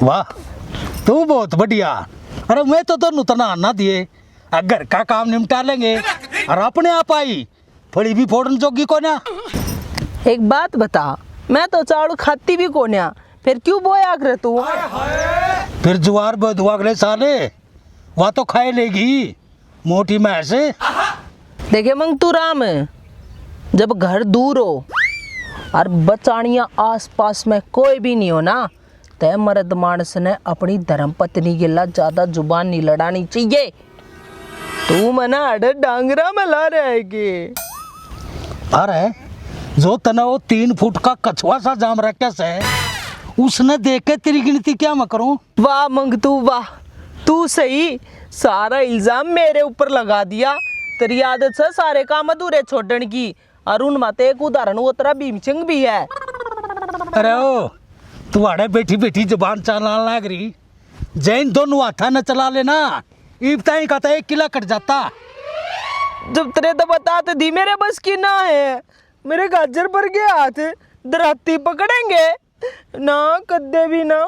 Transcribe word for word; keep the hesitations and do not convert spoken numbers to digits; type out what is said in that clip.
वाह, तू बहुत बढ़िया। अरे, मैं तो दोनों तना ना दिए, आ, घर का काम निपटा लेंगे और अपने आप आई फली भी फोड़न जोगी कोन्या। एक बात बता, मैं तो चावल खाती भी कोन्या, फिर क्यों बोया करे तू? फिर जुवार बदुआ अगले साले, वह तो खाए लेगी मोटी भैंस। देखे मंगतू राम, जब घर दूर हो और बचानिया आसपास में कोई भी नहीं हो ना, तै मर्द मानस ने अपनी धर्म पत्नी गेला ज्यादा जुबान नहीं लड़ानी चाहिए। तू मना अड़े डांगरा में ला रहा है के? अरे, जो तने वो तीन फुट का कछुआ सा जाम रखे से, उसने देख के तेरी गिनती क्या मैं करूं? वाह मंगतू वाह, तू सही, सारा इल्जाम मेरे ऊपर लगा दिया। तेरी आदत से सारे काम अधूरे छोड़न की। और उन माते एक उदाहरण वो तेरा भीम सिंह भी है। अरे ओ, तुहाड़े बैठी बैठी जबान चलान लाग रही। जैन दोनों हाथा न चला लेना, इब ताई का तो एक किला कट जाता। जब तेरे तो बता तो दी, मेरे बस की ना है। मेरे गाजर भर गए हाथ, दराती पकड़ेंगे ना, कद्दे भी ना।